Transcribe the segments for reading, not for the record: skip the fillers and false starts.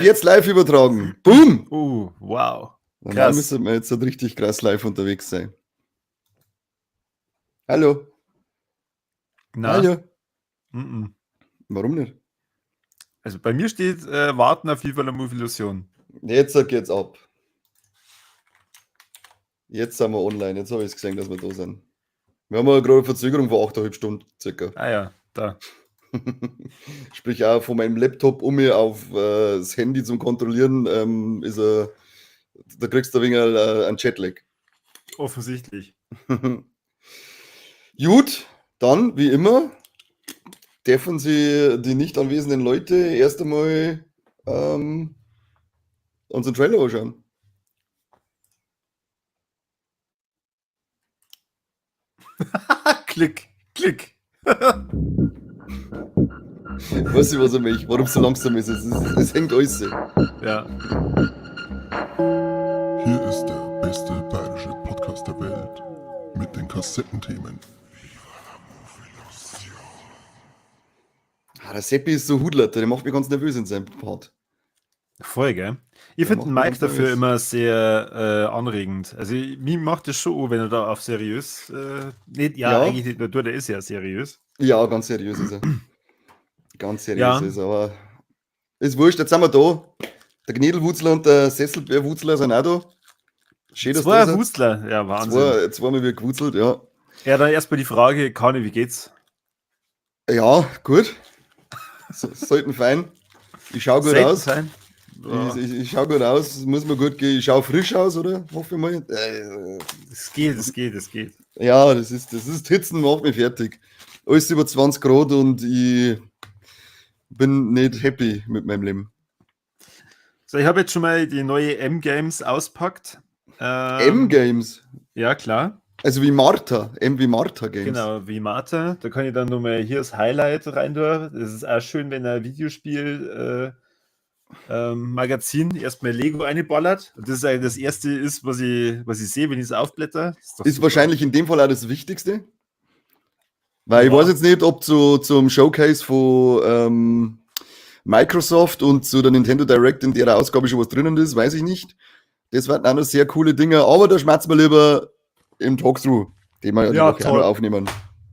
Jetzt live übertragen. Boom! Wow. Dann Krass. müssen wir jetzt halt richtig krass live unterwegs sein. Hallo. Na. Hallo. Mm -mm. Warum nicht? Also bei mir steht Warten auf Viva la Movilusion. Jetzt geht's ab. Jetzt sind wir online. Jetzt habe ich es gesehen, dass wir da sind. Wir haben eine grobe Verzögerung von 8,5 Stunden circa. Ah ja, da. Sprich auch von meinem Laptop um mir auf das Handy zum Kontrollieren, ist er, da kriegst du ein wenig einen Jetlag. Offensichtlich. Gut, dann, wie immer, dürfen Sie die nicht anwesenden Leute erst einmal unseren Trailer anschauen. Klick, klick. Weiß ich, was er möchte, warum es so langsam ist. Es hängt alles so. Ja. Hier ist der beste bayerische Podcast der Welt mit den Kassettenthemen. Ah, der Seppi ist so Hudler, der macht mich ganz nervös in seinem Part. Voll, gell? Ich Der finde den macht mich Mike ganz dafür nervös. immer sehr anregend. Also mir macht das schon an, wenn er da auf seriös, nicht, ja, Ja. eigentlich nicht nur, der ist ja seriös. Ja, ganz seriös ist er. Ganz seriös Ja. ist er, aber ist wurscht, jetzt sind wir da. Der Gnädelwurzler und der Sesselbärwurzler sind auch da. Schön, dass Zwei du da seid. Wurzler, ja, Wahnsinn. Zweimal wird gewurzelt, ja. Ja, dann erstmal die Frage, Kani, wie geht's? Ja, gut. So, sollten fein. Ich schau gut Selten aus. Fein. Ja. Ich schau gut aus, muss mir gut gehen. Ich schau frisch aus, oder? Hoffe ich mal. Es geht, es geht, es geht. Ja, das ist Hitzen, macht mich fertig. Alles über 20 Grad und ich bin nicht happy mit meinem Leben. So, ich habe jetzt schon mal die neue M-Games auspackt. M-Games? Ja, klar. Also wie Martha, M wie Martha Games. Genau, wie Martha. Da kann ich dann nochmal hier das Highlight rein tun. Das ist auch schön, wenn ein Videospiel Magazin erstmal Lego einballert. Und das ist eigentlich das Erste, ist, was ich sehe, wenn ich es aufblätter. Ist doch Ist super. wahrscheinlich in dem Fall auch das Wichtigste. Weil ich Ja. weiß jetzt nicht, ob zum Showcase von Microsoft und zu der Nintendo Direct in der Ausgabe schon was drinnen ist, weiß ich nicht. Das werden auch noch sehr coole Dinge, aber da schmerzen wir lieber im Talkthrough, den wir ja die Ja, Woche auch noch toll. aufnehmen.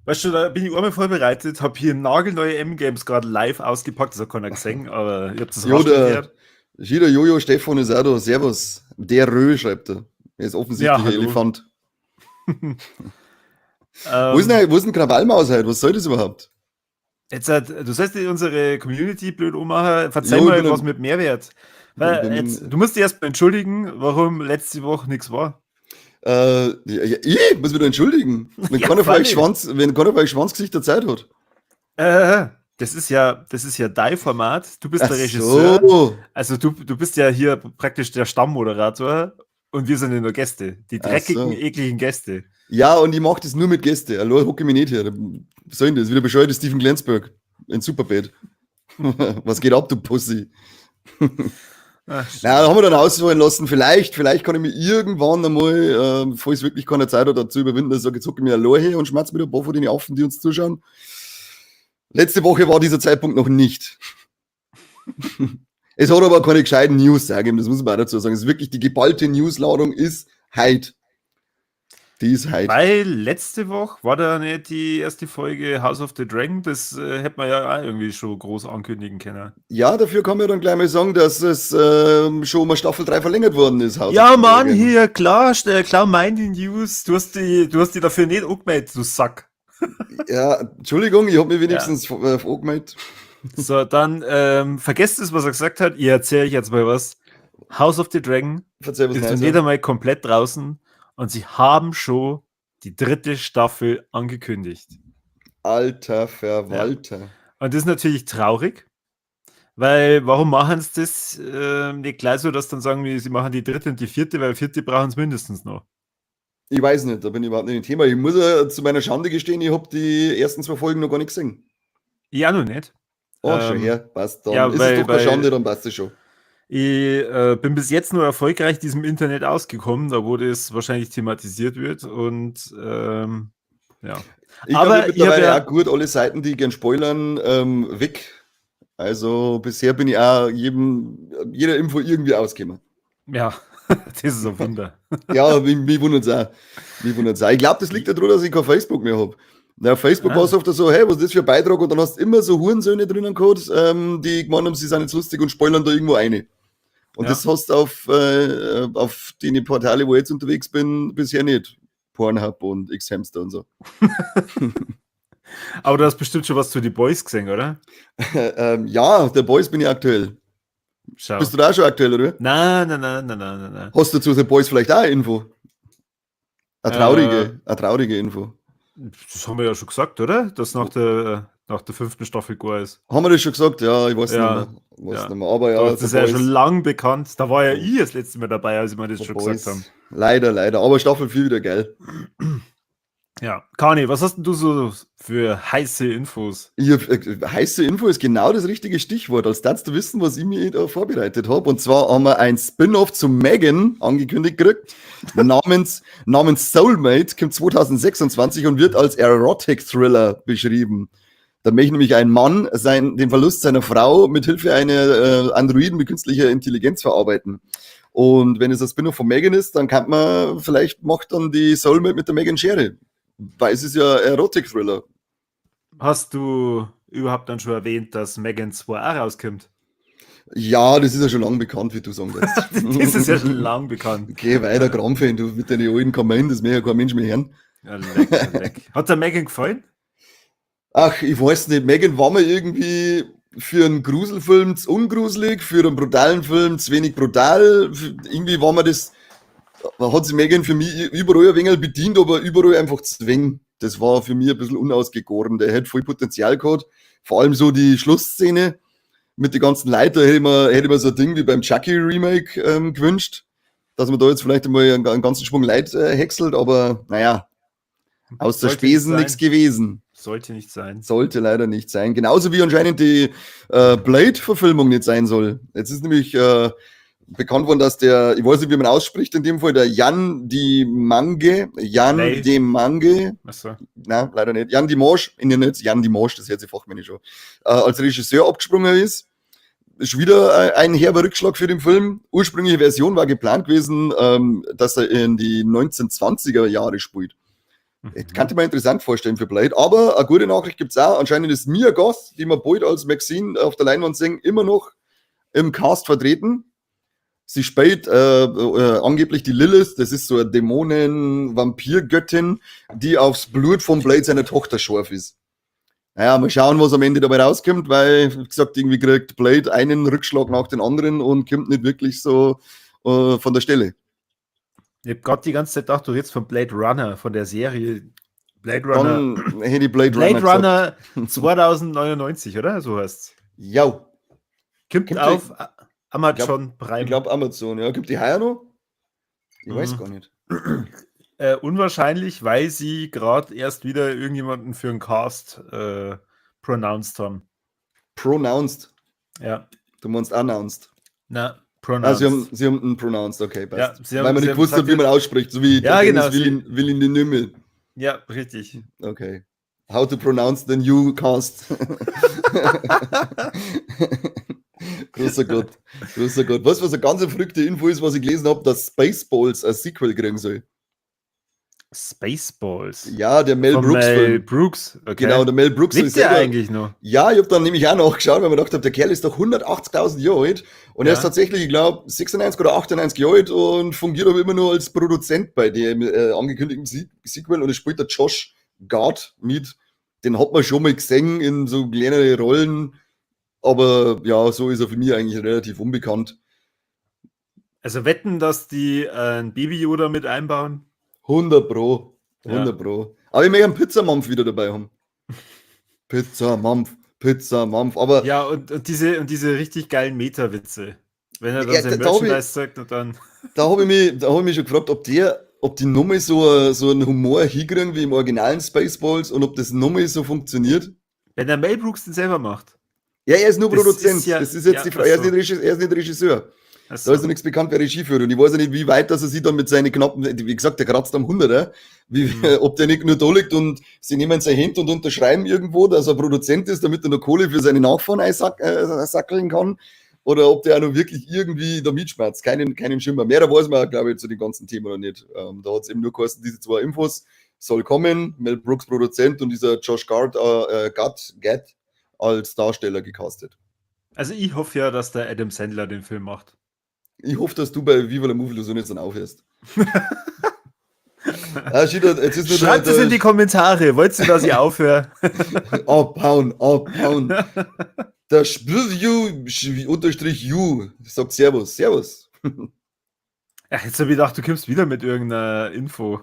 Weißt du, da bin ich einmal vorbereitet, hab hier nagelneue M-Games gerade live ausgepackt, das hat keiner gesehen, aber ich hab das Jo, rasch der gehört. Jeder Jojo Stefan ist auch da. Servus. Der Rö schreibt er. Er ist offensichtlich Ja, ein hallo. Elefant. Wo ist denn Krawallmaus heute? Was soll das überhaupt? Jetzt hat, du sollst nicht unsere Community blöd ummachen. Verzeih Jo, ich mal bin was ein- mit Mehrwert. Weil bin jetzt, du musst dich erst mal entschuldigen, warum letzte Woche nichts war. Ja, ja, ich muss mich da entschuldigen. Wenn Ja, keiner von euch freilich. Schwanz, wenn keiner von euch Schwanzgesichter Zeit hat. Das ist ja dein Format. Du bist Ach der Regisseur. so. Also du bist ja hier praktisch der Stammmoderator und wir sind ja nur Gäste. Die Ach dreckigen, so. ekligen Gäste. Ja, und ich mach das nur mit Gästen. Allein hocke ich mich nicht her. Was soll denn das? Wieder bescheuerte Stephen Glansberg in Superbad. Was geht ab, du Pussy? Ach, Na, da haben wir dann ausfallen lassen. Vielleicht kann ich mich irgendwann einmal, falls wirklich keine Zeit hat, dazu überwinden, dass ich sage, jetzt hocke ich mir allein her und schmerz mit ein paar von den Affen, die uns zuschauen. Letzte Woche war dieser Zeitpunkt noch nicht. Es hat aber keine gescheiten News gegeben, das muss man auch dazu sagen. Es ist wirklich, die geballte Newsladung ist heit. Die ist heit. Weil letzte Woche war da nicht die erste Folge House of the Dragon, das hätte man ja auch irgendwie schon groß ankündigen können. Ja, dafür kann man dann gleich mal sagen, dass es schon mal Staffel 3 verlängert worden ist. House Ja, of the Mann, Dragon. hier, klar, klar, meine News, du hast die dafür nicht angemeldet, du Sack. Ja, Entschuldigung, ich hab mich wenigstens angemeldet. So, dann vergesst es, was er gesagt hat, ich erzähle euch jetzt mal was. House of the Dragon Verzeih, was ist Neues, nicht ja. einmal komplett draußen und sie haben schon die dritte Staffel angekündigt. Alter Verwalter. Ja. Und das ist natürlich traurig, weil warum machen sie das nicht gleich so, dass dann sagen, sie machen die dritte und die vierte, weil vierte brauchen sie mindestens noch. Ich weiß nicht, da bin ich überhaupt nicht im Thema. Ich muss ja zu meiner Schande gestehen, ich habe die ersten 2 Folgen noch gar nicht gesehen. Ich auch noch nicht. Oh, schon her, passt. Dann ja, ist weil, es doch keine weil Schande, dann passt es schon. Ich bin bis jetzt nur erfolgreich diesem Internet ausgekommen, da wo das wahrscheinlich thematisiert wird und ja. Ich Aber habe ich hab mittlerweile ja auch gut alle Seiten, die ich gern spoilern, weg Also bisher bin ich auch jeder Info irgendwie ausgekommen. Ja, das ist ein Wunder. Ja, mich wundert's auch. Mich wundert's auch. Ich glaub, das liegt daran, dass ich kein Facebook mehr hab. Na, auf Facebook war's oft so, hey, was ist das für ein Beitrag? Und dann hast du immer so Hurensöhne drinnen gehabt, die gemeint haben, sie sind jetzt lustig und spoilern da irgendwo eine. Und das hast du auf den Portale, wo ich jetzt unterwegs bin, bisher nicht. Pornhub und X-Hamster und so. Aber du hast bestimmt schon was zu The Boys gesehen, oder? Ja, The Boys bin ich aktuell. Schau. Bist du da auch schon aktuell, oder? Nein, nein, nein, nein, nein, nein, nein. Hast du zu The Boys vielleicht auch eine Info? Eine traurige Info. Das haben wir ja schon gesagt, oder? Dass nach der 5. Staffel gar ist. Haben wir das schon gesagt? Ja, ich weiß Ja. nicht mehr. Weiß Ja. nicht mehr. Aber ja, Das The ist ja Boys. schon lang bekannt. Da war ja ich das letzte Mal dabei, als wir das The schon Boys. gesagt haben. Leider, leider. Aber Staffel 4 wieder geil. Ja, Kani, was hast denn du so für heiße Infos? Heiße Info ist genau das richtige Stichwort, als darfst du wissen, was ich mir da vorbereitet hab. Und zwar haben wir ein Spin-off zu Megan angekündigt gekriegt, namens Soulmate, kommt 2026 und wird als Erotic-Thriller beschrieben. Da möchte nämlich ein Mann den Verlust seiner Frau mit Hilfe einer Androiden mit künstlicher Intelligenz verarbeiten. Und wenn es ein Spin-off von Megan ist, dann kann man, vielleicht macht dann die Soulmate mit der Megan Schere. Weil es ist ja Erotic-Thriller. Hast du überhaupt dann schon erwähnt, dass Megan 2 auch rauskommt? Ja, das ist ja schon lange bekannt, wie du sagen willst. Das ist ja schon lang bekannt. Geh weiter, Krampfen, du mit deinen alten Kamellen, das möchte ja kein Mensch mehr hören. Ja, leck, leck. Hat der Megan gefallen? Ach, ich weiß nicht. Megan war mir irgendwie für einen Gruselfilm zu ungruselig, für einen brutalen Film zu wenig brutal. Irgendwie war mir das, hat sich Megan für mich überall ein wenig bedient, aber überall einfach zu wenig. Das war für mich ein bisschen unausgegoren. Der hätte voll Potenzial gehabt. Vor allem so die Schlussszene mit den ganzen Leuten, da hätte ich mir so ein Ding wie beim Chucky Remake gewünscht, dass man da jetzt vielleicht einmal einen ganzen Schwung Leute häckselt, aber naja, aus der Sollte nicht Spesen sein. nichts gewesen. Sollte nicht sein. Sollte leider nicht sein. Genauso wie anscheinend die Blade-Verfilmung nicht sein soll. Jetzt ist nämlich bekannt worden, dass der, ich weiß nicht, wie man ausspricht in dem Fall, der Yann Demange, Yann Blade. Demange, Ach so. nein, leider nicht, Yann Dimanche, in der Netz, Yann Dimanche, das hört sich fachmännisch schon, als Regisseur abgesprungen ist. Ist wieder ein herber Rückschlag für den Film. Ursprüngliche Version war geplant gewesen, dass er in die 1920er Jahre spielt. Ich kann mir interessant vorstellen für Blade, aber eine gute Nachricht gibt's auch. Anscheinend ist Mia Goth, die wir bald als Maxine auf der Leinwand sehen, immer noch im Cast vertreten. Sie spielt angeblich die Lilith, das ist so eine Dämonen-Vampir-Göttin, die aufs Blut von Blade seiner Tochter scharf ist. Naja, mal schauen, was am Ende dabei rauskommt, weil, wie gesagt, irgendwie kriegt Blade einen Rückschlag nach dem anderen und kommt nicht wirklich so von der Stelle. Ich hab grad die ganze Zeit gedacht, du redest von Blade Runner, von der Serie Blade Runner. Dann hätte ich Blade Runner Blade Runner gesagt. 2099, oder? So heißt's. Ja. Kommt Kommt die auf Amazon Prime. Ich glaub Amazon, ja. Gibt die heuer noch? Ich weiß gar nicht. Unwahrscheinlich, weil sie grad erst wieder irgendjemanden für einen Cast pronounced haben. Pronounced? Ja. Du meinst announced? Na, Ah, pronounced. sie haben einen pronounced, okay, passt. Ja, sie haben, weil man sie nicht haben gewusst hat, gesagt, wie man ausspricht, so wie Ja, der genau, Dennis sie Villeneuve. Ja, richtig. Okay. How to pronounce the new cast. Großer Gott, großer Gott. Weißt du, was eine ganz verrückte Info ist, was ich gelesen hab, dass Spaceballs ein Sequel kriegen soll? Spaceballs? Ja, der Mel Von Brooks Mel Film. Brooks, okay. Genau, der Mel Brooks Lebt ist der selber eigentlich noch? Ja, ich hab dann nämlich auch nachgeschaut, weil ich mir gedacht hab, der Kerl ist doch 180.000 Jahre alt und er ist tatsächlich, ich glaub, 96 oder 98 Jahre alt und fungiert aber immer nur als Produzent bei dem angekündigten Sequel und es spielt der Josh Gad mit. Den hat man schon mal gesehen in so kleinere Rollen, aber ja, so ist er für mich eigentlich relativ unbekannt. Also wetten, dass die einen Baby Yoda mit einbauen? 100 Pro. 100 Pro. Aber ich möchte einen Pizzamampf wieder dabei haben. Pizzamampf, Pizzamampf. Aber ja, und diese richtig geilen Meta-Witze. Wenn er dann Ja, sein da, da hab ich Merchandise zeigt und dann. Da hab ich mich, da hab ich mich schon gefragt, ob die Nummer so einen Humor hinkriegen wie im originalen Spaceballs und ob das Nummer so funktioniert. Wenn der Mel Brooks den selber macht. Ja, er ist nur Das Produzent. ist ja Das ist jetzt ja, die Frage. Er ist ach so. nicht Regisseur, er ist nicht Regisseur. Da ist noch nichts bekannt, wer Regie führt. Und ich weiß ja nicht, wie weit, dass er sich dann mit seinen knappen, wie gesagt, der kratzt am 100er, ob der nicht nur da liegt und sie nehmen sein Hemd und unterschreiben irgendwo, dass er Produzent ist, damit er noch Kohle für seine Nachfahren einsackeln kann. Oder ob der auch noch wirklich irgendwie da mitschmerzt. Keinen Schimmer. Mehr weiß man, glaube ich, zu dem ganzen Thema noch nicht. Da hat es eben nur geheißen, diese zwei Infos soll kommen. Mel Brooks Produzent und dieser Josh Gad als Darsteller gecastet. Also ich hoffe ja, dass der Adam Sandler den Film macht. Ich hoffe, dass du bei Viva la Movie so nicht dann aufhörst. Ah, shit, jetzt ist nur Schreibt es in die Kommentare. Wollt ihr, dass ich aufhöre? Abhauen, abhauen. Der Spürju unterstrich Ju sagt Servus, Servus. Ja, jetzt habe ich gedacht, du kommst wieder mit irgendeiner Info.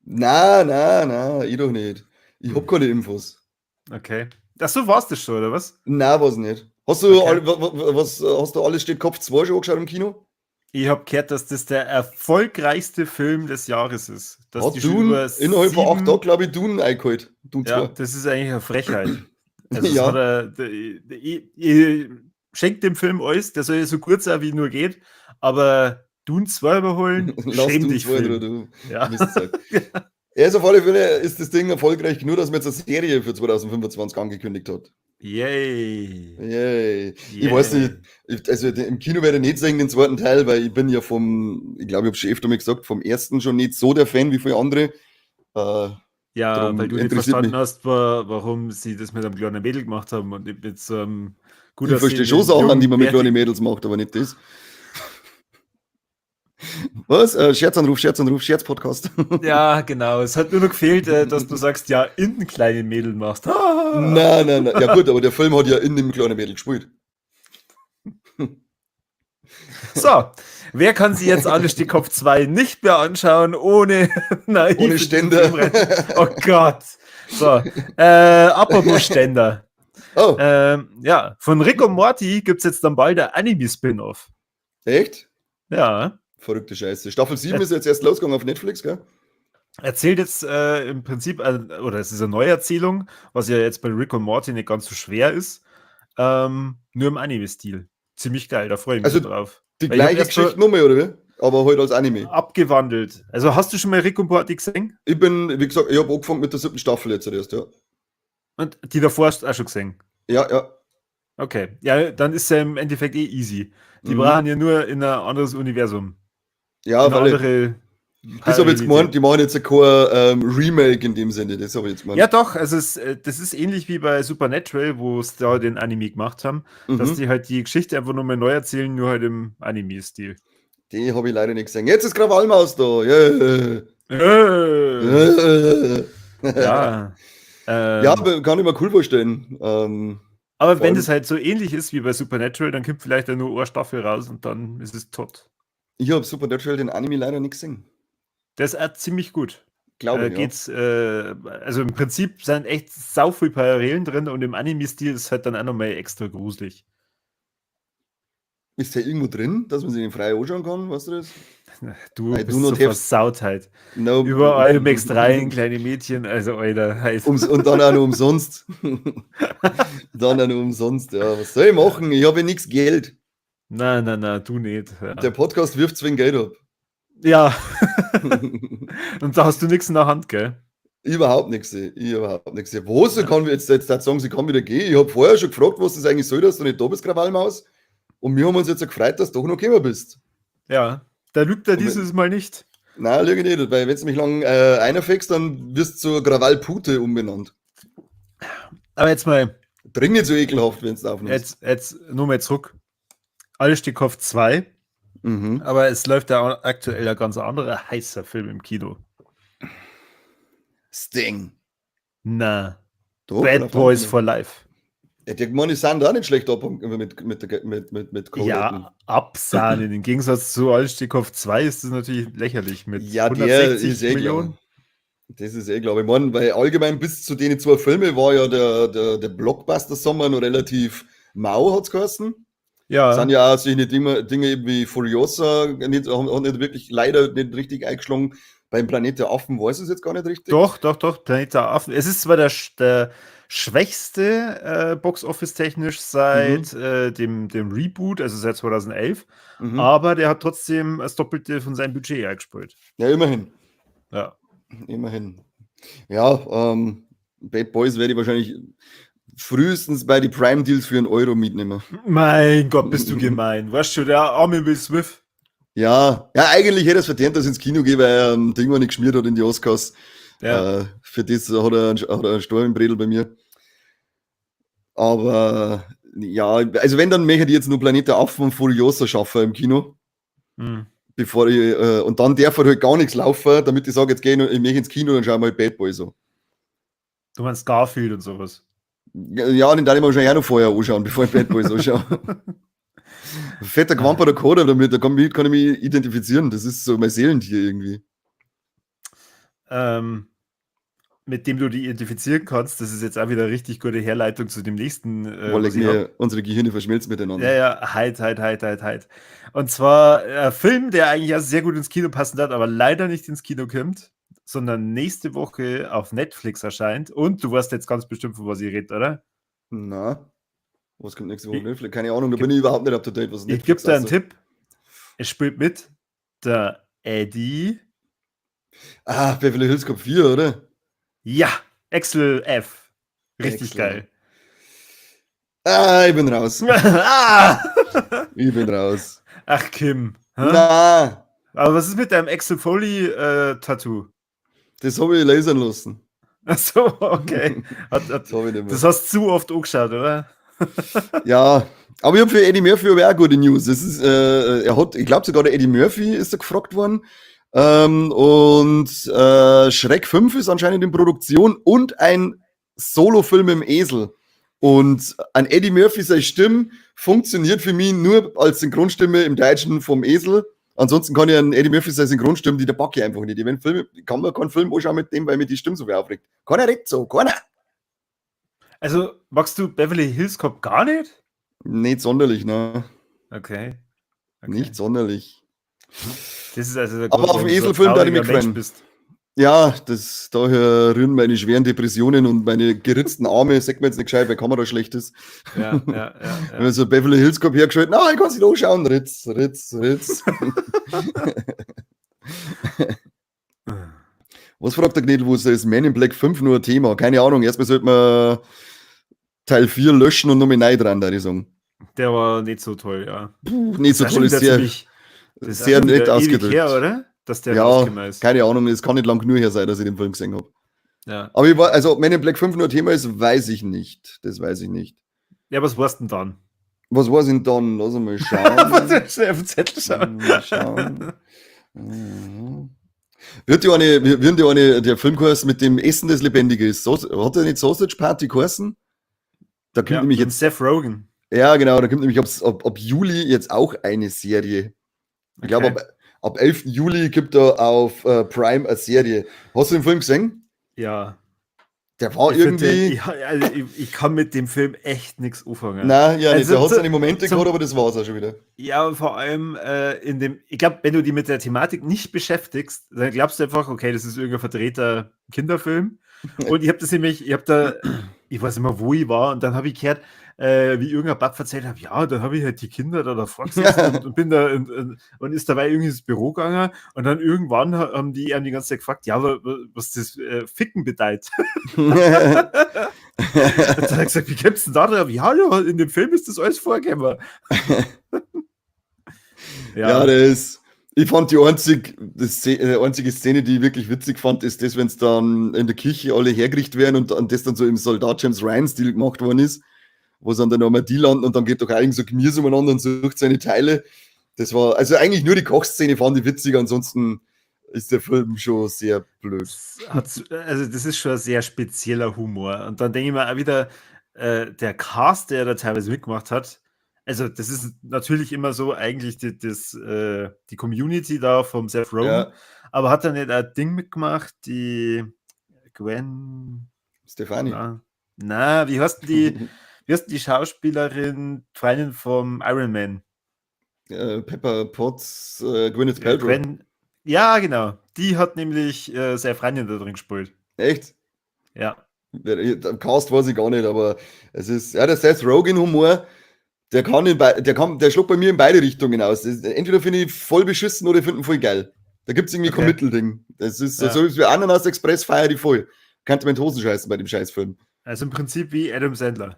Na, na, na, ich doch nicht. Ich hab keine Infos. Okay. Ach so, war's das schon, oder was? Na, was nicht. Hast du, Okay. was, hast du Alles steht Kopf 2 schon angeschaut im Kino? Ich hab gehört, dass das der erfolgreichste Film des Jahres ist. Dass Hat die schon Dune über innerhalb von 8 sieben Tagen, glaube ich, Dune eingeholt. Dune Ja, 2. das ist eigentlich eine Frechheit. Also, es Ja. hat er, der, der, ich, ich schenk dem Film alles, der soll ja so kurz sein, wie nur geht, aber Dune 2 überholen, Lass schäm Dune dich, 2 Film. du Ja. Mistsack. Er ist auf alle Fälle, ist das Ding erfolgreich genug, dass man jetzt eine Serie für 2025 angekündigt hat. Yay. Yay. Ich weiß Yay. nicht, ich, also im Kino werde ich nicht sehen, den zweiten Teil, weil ich bin ja vom, ich glaube, ich habe schon öfter mal gesagt, vom ersten schon nicht so der Fan wie viele andere. Ja, Drum weil du nicht interessiert verstanden mich. hast, warum sie das mit einem kleinen Mädel gemacht haben und nicht mit so einem gut Ich verstehe schon aussehenden, Sachen, die man mit jungen, kleinen Mädels macht, aber nicht das. Was? Scherzanruf, Scherzanruf, Scherz-Podcast. Ja, genau. Es hat nur noch gefehlt, dass du sagst, ja, in den kleinen Mädel machst. Ah. Nein, nein, nein. Ja gut, aber der Film hat ja in dem kleinen Mädel gespielt. So, wer kann sich jetzt Alles steht Kopf 2 nicht mehr anschauen, ohne naiv Ohne in diesen Ständer. Film rein- Oh Gott. So, apropos Ständer. Oh, Ja, von Rick und Morty gibt's jetzt dann bald ein Anime-Spin-Off. echt? Ja. Verrückte Scheiße. Staffel 7 ist jetzt erst losgegangen auf Netflix, gell? Erzählt jetzt im Prinzip, oder es ist eine Neuerzählung, was ja jetzt bei Rick und Morty nicht ganz so schwer ist, nur im Anime-Stil. Ziemlich geil, da freue ich mich Also, drauf. Die Weil ich hab gleiche erst so Geschichte nochmal, oder wie? Aber halt als Anime. Abgewandelt. Also hast du schon mal Rick und Morty gesehen? Ich bin, wie gesagt, ich habe angefangen mit der 7. Staffel jetzt erst, ja. Und die davor hast du auch schon gesehen? Ja, ja. Okay. Ja, dann ist ja im Endeffekt eh easy. Die Mhm. brauchen ja nur in ein anderes Universum. Ja, in eine weil ich, andere das habe ich jetzt gemeint, die machen jetzt kein Remake in dem Sinne, das habe ich jetzt gemeint. Ja, doch, also das ist ähnlich wie bei Supernatural, wo es da den Anime gemacht haben, dass die halt die Geschichte einfach nochmal neu erzählen, nur halt im Anime-Stil. Die habe ich leider nicht gesehen. Jetzt ist Krawallmaus da. Yeah. Ja. Ja, aber kann ich mir cool vorstellen. Aber vor wenn allem das halt so ähnlich ist wie bei Supernatural, dann kommt vielleicht ja nur eine Staffel raus und dann ist es tot. Ich habe Supernatural den Anime leider nicht gesehen. Der ist auch ziemlich gut. Glaube ich, ja. Geht's, also im Prinzip sind echt sau viel Parallelen drin und im Anime-Stil ist halt dann auch nochmal extra gruselig. Ist der irgendwo drin, dass man sich den frei anschauen kann? Weißt du das? Du I bist do not so have versaut halt. No. Überall wächst rein, kleine Mädchen, also Alter. Halt. Und dann auch noch umsonst. Dann auch noch umsonst, ja. Was soll ich machen? Ich habe ja nichts Geld. Nein, nein, nein, du nicht. Ja. Der Podcast wirft zwingend Geld ab. Ja. Und da hast du nichts in der Hand, gell? Überhaupt nichts, ey. Überhaupt nichts. Ja, wo sie kann jetzt sagen, sie kann wieder gehen. Ich hab vorher schon gefragt, was das eigentlich soll, dass du nicht da bist, Krawallmaus. Und wir haben uns jetzt gefreut, dass du doch noch gekommen bist. Ja, da lügt er Und wenn dieses Mal nicht. Nein, lüge ich nicht, weil wenn du mich lang einfängst, dann wirst du zur Krawallpute umbenannt. Aber jetzt mal. Dring nicht so ekelhaft, wenn du aufnimmst. Jetzt nur mal zurück. Alles steht Kopf 2. Aber es läuft ja aktuell ein ganz anderer heißer Film im Kino. Sting. Na. Doch, Bad oder Boys Frank? for Life. Ja, die meine, die sind da nicht schlecht ab mit Conan. Ja, absahnen. Im Gegensatz zu Alles steht Kopf 2 ist das natürlich lächerlich mit Ja, der 160 ist eh klar. Millionen. Das ist eh, glaube ich. Ich meine, weil allgemein bis zu den zwei Filmen war ja der Blockbuster-Sommer noch relativ mau, hat's geheißen. Ja. Sind ja auch solche Dinge eben wie Furiosa, nicht, haben, haben nicht wirklich, leider nicht richtig eingeschlagen. Beim Planet der Affen weiß ich es jetzt gar nicht richtig. Doch, doch, doch, Planet der Affen. Es ist zwar der schwächste Box-Office-technisch seit dem Reboot, also seit 2011. Aber der hat trotzdem das Doppelte von seinem Budget eingespielt. Ja, immerhin. Ja. Immerhin. Ja, Bad Boys werde ich wahrscheinlich frühestens bei die Prime Deals für 1 Euro mitnehmen. Mein Gott, bist du gemein. Weißt du, der arme Will Smith. Ja, eigentlich hätte er es verdient, dass ich ins Kino gehe, weil er ein Ding noch nicht geschmiert hat in die Oscars. Für das hat er einen Storm im Bredel bei mir. Aber ja, also wenn, dann möchte ich jetzt nur Planet der Affen und Furiosa schaffen im Kino. Bevor ich, und dann darf halt gar nichts laufen, damit ich sage, jetzt gehe ich, noch- ich möchte ins Kino, dann schauen wir halt Bad Boys so. Du meinst Garfield und sowas. Ja, den darf ich mir wahrscheinlich auch noch vorher anschauen, bevor ich Bad Boys anschaue. Fetter gewamperter Koder damit, da kann ich mich identifizieren. Das ist so mein Seelentier irgendwie. Mit dem du die identifizieren kannst, das ist jetzt auch wieder eine richtig gute Herleitung zu dem nächsten. Weil Was ich hab. mir, unsere Gehirne verschmelzen miteinander. Ja, halt, halt, halt, halt, halt. Und zwar ein Film, der eigentlich auch sehr gut ins Kino passen hat, aber leider nicht ins Kino kommt, sondern nächste Woche auf Netflix erscheint. Und du weißt jetzt ganz bestimmt, von was ich rede, oder? Na, was kommt nächste Woche auf Netflix? Keine Ahnung, da bin ich überhaupt nicht up to date, was Ich Netflix gebe dir einen aussagt. Tipp. Es spielt mit der Eddie. Ah, Beverly Hills Cop 4, oder? Ja, Axel F. Richtig Axel. geil. Ah, ich bin raus. Ah! Ich bin raus. Ach, Kim. Hä? Na, Aber was ist mit deinem Axel Foley Tattoo? Das habe ich lasern lassen. Ach so, okay. Das habe ich nicht mehr. Das hast du zu oft angeschaut, oder? Ja, aber ich habe für Eddie Murphy aber auch gute News. Das ist, er hat, ich glaube sogar der Eddie Murphy ist da gefragt worden. Und Shrek 5 ist anscheinend in Produktion und ein Solo-Film im Esel. Und an Eddie Murphy seine Stimme funktioniert für mich nur als Synchronstimme im Deutschen vom Esel. Ansonsten kann ich an Eddie Murphy seine Synchronstimme, die der packe ich einfach nicht. Ich wenn Film, kann man keinen Film anschauen mit dem, weil mir die Stimme so viel aufregt. Keiner redet so, keiner. Also, magst du Beverly Hills Cop gar nicht? Nicht sonderlich, ne? Okay. Nicht sonderlich. Das ist also der Aber Grund, auf warum den du so ein Eselfilm da ich mich trauriger Mensch gefreuen. bist. Ja, das, daher rühren meine schweren Depressionen und meine geritzten Arme, sagt man jetzt nicht gescheit, weil Kamera schlecht ist. Wenn man so Beverly Hills Cop hergeschaltet, na, ich kann sich anschauen, Ritz, Ritz, Ritz. Was fragt der Gnädelwusser? Ist Men in Black 5 nur ein Thema? Keine Ahnung. Erstmal sollte man Teil 4 löschen und nochmal neu dran, da ich sagen. Der war nicht so toll, ja. Puh, nicht so Das ist toll, schon ist wieder sehr, das ist sehr schon nett wieder ewig ausgedrückt. her, oder? Dass der Ja, rausgekommen ist. keine Ahnung, es kann nicht lang genug her sein, dass ich den Film gesehen habe. Ja. Aber ich war, also ob Men in Black 5 nur ein Thema ist, weiß ich nicht. Das weiß ich nicht. Ja, was war's denn dann? Was war's denn dann? Lass mal schauen. Warte, schnell auf den Zettel schauen. Mal schauen. Wird die eine, der Film geheißen mit dem Essen, das lebendig ist? Hat der nicht Sausage Party geheißen? Da kommt Ja, nämlich mit jetzt, Seth Rogen. Ja genau, da kommt nämlich ab Juli jetzt auch eine Serie. Ich glaube, ab 11. Juli gibt da auf Prime eine Serie. Hast du den Film gesehen? Ja. Der war Ich find irgendwie. den, ja, also ich kann mit dem Film echt nichts anfangen. Nein, ja, nicht. Also Der hat seine Momente gehabt, aber das war's auch schon wieder. Ja, und vor allem in dem, ich glaube, wenn du die mit der Thematik nicht beschäftigst, dann glaubst du einfach, okay, das ist irgendein verdrehter Kinderfilm. Und ich habe das nämlich, ich habe da, ich weiß nicht mehr, wo ich war, und dann habe ich gehört, wie irgendein Bab erzählt hat, ja, dann habe ich halt die Kinder da davor gesessen und bin da und ist dabei irgendwie ins Büro gegangen und dann irgendwann haben die einem die ganze Zeit gefragt, ja, was das Ficken bedeutet. Und dann hat er gesagt, wie kommst du denn da drauf? Ja, ja, in dem Film ist das alles vorgekommen. Ja, der ist. Ich fand die einzige Szene, die ich wirklich witzig fand, ist das, wenn es dann in der Kirche alle hergerichtet werden und das dann so im Soldat James Ryan-Stil gemacht worden ist, wo sie an der Normandie landen und dann geht doch eigentlich so Gemüse umeinander und sucht seine Teile. Das war, also eigentlich nur die Kochszene fand ich witzig, ansonsten ist der Film schon sehr blöd. Also das ist schon ein sehr spezieller Humor. Und dann denke ich mir auch wieder, der Cast, der da teilweise mitgemacht hat, also das ist natürlich immer so eigentlich die Community da vom Seth Rogen, aber hat er nicht ein Ding mitgemacht, die Gwen Stefani. Na, wie heißt denn die, wie heißt denn die Schauspielerin, Freundin vom Iron Man? Pepper Potts, Gwyneth Paltrow. Gwen, ja, genau. Die hat nämlich seine Freundin da drin gespielt. Echt? Ja. Cast weiß ich gar nicht, aber es ist, ja, der Seth Rogen-Humor, der kann in der kann, der schlägt bei mir in beide Richtungen aus. Das, entweder finde ich voll beschissen oder ich finde ihn voll geil. Da gibt es irgendwie kein Mittelding. Das ist so wie Ananas Express feiere ich voll. Könnte man in die Hosen scheißen bei dem Scheißfilm. Also im Prinzip wie Adam Sandler.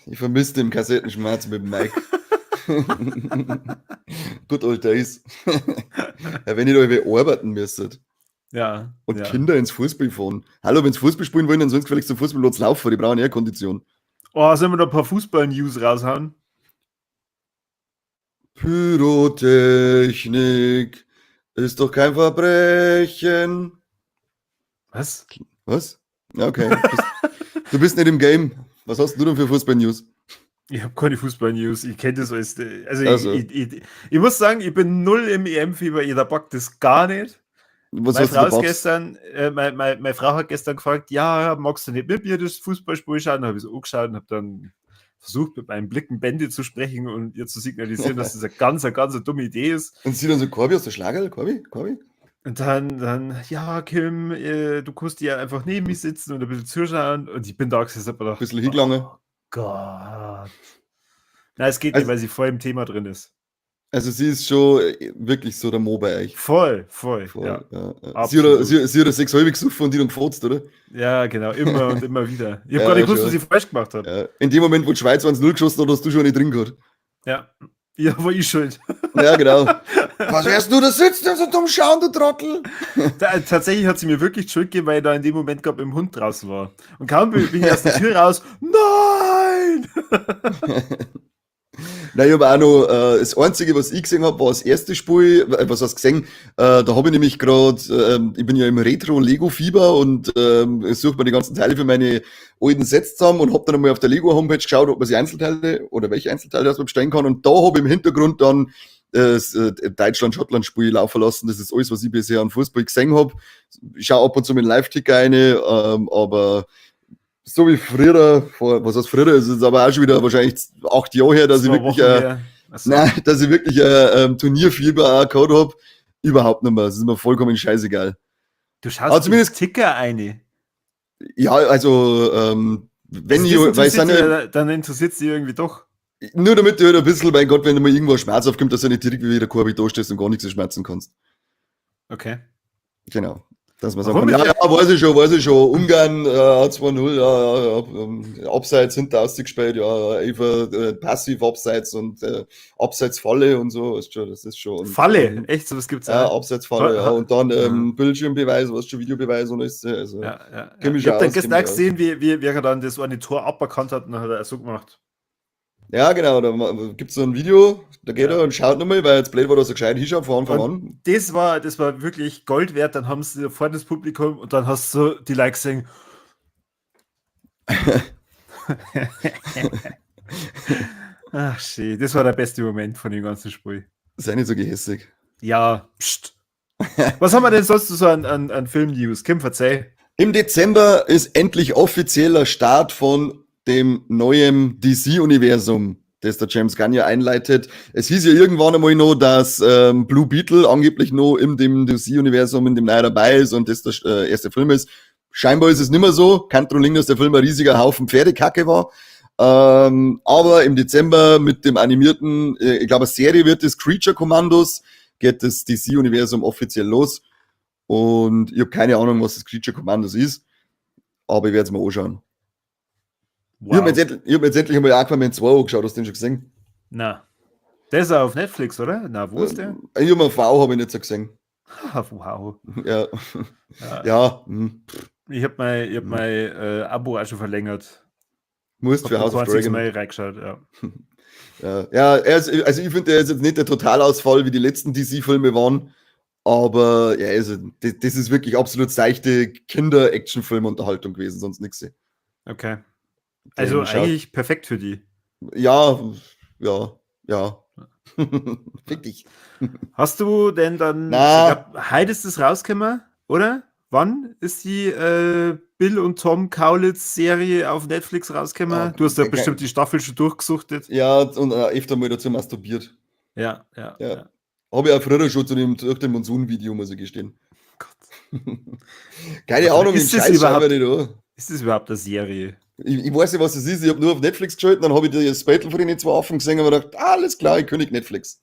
Ich vermisse den Kassettenschmerz mit dem Mike. Good old days. Ja, wenn ihr da irgendwie arbeiten müsstet. Ja. Und Kinder ins Fußball fahren. Hallo, wenn sie Fußball spielen wollen, dann sollen sie vielleicht zum Fußballplatz laufen, die brauchen eher Kondition. Oh, sollen wir noch ein paar Fußball-News raushauen? Pyrotechnik ist doch kein Verbrechen. Was? Was? Ja, okay. Du bist nicht im Game. Was hast du denn für Fußball-News? Ich habe keine Fußball-News. Ich kenne das alles. Also, ich muss sagen, ich bin null im EM-Fieber. Jeder packt das gar nicht. Was Meine hast du Frau ist gepackt? gestern, meine Frau hat gestern gefragt, ja, magst du nicht mit mir das Fußballspiel schauen? Da habe ich so angeschaut und habe dann versucht, mit meinen Blicken Bände zu sprechen und ihr zu signalisieren, dass das eine ganz, eine ganz dumme Idee ist. Und sie dann so, Corby, hast du Schlagerl? Corby? Corby? Und dann, ja, Kim, du kannst ja einfach neben mir sitzen und ein bisschen zuschauen. Und ich bin da gesessen und hab mir gedacht, Ein bisschen hingelange. Oh Gott. Nein, es geht nicht, weil sie voll im Thema drin ist. Also sie ist schon wirklich so der Mo bei euch. Voll, voll, Voll, ja. ja, ja. Absolut. Sie hat 6,5 gesoffen und die dann gefurzt, oder? Ja, genau. Immer und immer wieder. Ich hab Ja, gar nicht gewusst, schon. was ich falsch gemacht hab. Ja. In dem Moment, wo die Schweiz 1-0 geschossen hat, hast du schon nicht drin gehabt. Ja. Ja, war ich schuld. Ja, genau. Was wärst du da sitzt und so dumm schauen, du Trottel? Da, tatsächlich hat sie mir wirklich die Schuld gegeben, weil ich da in dem Moment grad mit dem Hund draußen war. Und kaum bin ich aus der Tür raus. Nein! Nein, ich hab auch noch, das Einzige, was ich gesehen hab, war das erste Spiel, was hast du gesehen? Da hab ich nämlich grad, ich bin ja im Retro-Lego-Fieber und suche mir die ganzen Teile für meine alten Sets zusammen und hab dann einmal auf der Lego-Homepage geschaut, ob man sich Einzelteile oder welche Einzelteile das man bestellen kann. Und da hab ich im Hintergrund dann das Deutschland-Schottland-Spiel laufen lassen. Das ist alles, was ich bisher an Fußball gesehen hab. Ich schau ab und zu mit dem Live-Ticker rein, aber so wie früher, vor, was heißt früher, es ist aber auch schon wieder wahrscheinlich 8 Jahre her, dass ich Zwei wirklich, Wochen her. Achso. nein, dass ich wirklich Turnierfieber auch gehabt hab, überhaupt nicht mehr. Das ist mir vollkommen scheißegal. Du schaust Aber zumindest den Ticker eine. Ja, also wenn Also das ich, weil es sind interessiert ja dich ja, dann interessiert's dich irgendwie doch. Nur damit du halt ein bisschen, mein Gott, wenn du mal irgendwo Schmerz aufkommt, dass du nicht direkt wieder Korbi da stehst und gar nichts schmerzen kannst. Okay. Genau. Dass man sagen Warum kann, ist ja, der ja, weiß ich schon, Ungarn 2-0, ja, ja, ja Abseits hinter ausgespielt, ja, ja, Eva passiv Abseits und Abseitsfalle und so, weißt schon, das ist schon. Und, Falle? Echt, sowas gibt's Ja, auch? Abseitsfalle, ja, und dann Bildschirmbeweis, weißt schon, Videobeweis und alles, also, Ja, ja, kenn ja. mich Ich hab schon dann aus, gestern kenn mich auch gesehen, wie er dann das eine Tor aberkannt hat und dann hat er so gemacht. Ja, genau, da gibt's so ein Video, da geht er und schaut nochmal, weil jetzt blöd war, dass er gescheit hinschaut von Anfang Und an. Das war wirklich Gold wert, dann haben sie vor das Publikum und dann hast du die Likes gesehen. Ach, schön, das war der beste Moment von dem ganzen Spiel. Sei nicht so gehässig. Ja, pst. Was haben wir denn sonst so an Film-News? Kim, verzeih. Im Dezember ist endlich offizieller Start von dem neuen D C-Universum, das der James Gunn ja einleitet. Es hieß ja irgendwann einmal noch, dass Blue Beetle angeblich noch in dem D C-Universum, in dem neu dabei ist und das der erste Film ist. Scheinbar ist es nimmer so. Kann dran liegen, dass der Film ein riesiger Haufen Pferdekacke war. Aber im Dezember mit dem animierten, ich glaube, Serie wird es Creature Commandos, geht das D C-Universum offiziell los. Und ich hab keine Ahnung, was das Creature Commandos ist, aber ich werd's mir anschauen. Ich hab mir Wow. jetzt endlich, ich hab mir jetzt endlich einmal Aquaman 2 angeschaut, hast du den schon gesehen? Na. Der ist auch auf Netflix, oder? Na, wo ist der? Ich hab mir V hab ich nicht so gesehen. Ah, wow. Ja. Ja. Ja. Ich hab mein Abo auch schon verlängert. Musst Hab für noch House of kein einziges Dragon. Mal reingeschaut, ja. Ja, ja, er ist, also ich finde, er ist jetzt nicht der Totalausfall, wie die letzten D C-Filme waren, aber ja, also, das, das ist wirklich absolut seichte Kinder-Action-Film-Unterhaltung gewesen, sonst nix. Okay. Den Also schaut eigentlich perfekt für die. Ja, ja, ja. Fick dich. Hast du denn dann, Na. ich glaub, heute ist es rausgekommen, oder? Wann ist die Bill und Tom Kaulitz Serie auf Netflix rausgekommen? Ah, Du hast ja okay. bestimmt die Staffel schon durchgesuchtet. Ja, und öfter mal dazu masturbiert. Ja, ja, Ja. ja. Hab ich auch früher schon zu dem, durch den Monsun-Video, muss ich gestehen. Gott. Keine Ahnung, ist das Scheiß überhaupt, nicht an. Ist das überhaupt eine Serie? Ich weiß nicht, was das ist. Ich habe nur auf Netflix geschaltet, dann habe ich das Battle von den zwei Affen gesehen und habe gedacht, alles klar, ich kündige Netflix.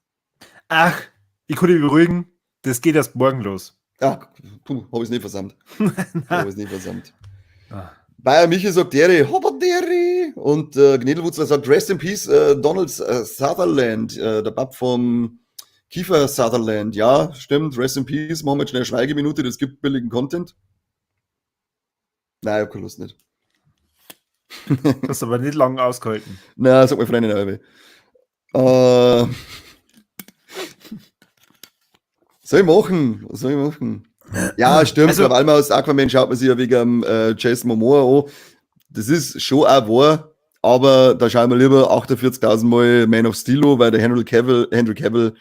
Ach, ich konnte dich beruhigen, das geht erst morgen los. Ach, puh, habe ich es nicht versammelt. Habe ich es nicht versammelt. Ah. Bayer Michi sagt Dere, Hobadere. Und Gnedelwutzler sagt Rest in Peace, Donald Sutherland, der Bab vom Kiefer Sutherland. Ja, stimmt, Rest in Peace. Machen wir jetzt schnell eine Schweigeminute, das gibt billigen Content. Nein, ich hab keine Lust nicht. Das hast aber nicht lange ausgehalten. Na, sag mal Freundin halbe. Soll ich machen? Was soll ich machen? Ja, stimmt. Also, aus Aquaman schaut man sich ja wegen Jason Momoa an. Das ist schon auch wahr, aber da schauen wir lieber 48.000 Mal Man of Steel an, weil der Henry Cavill,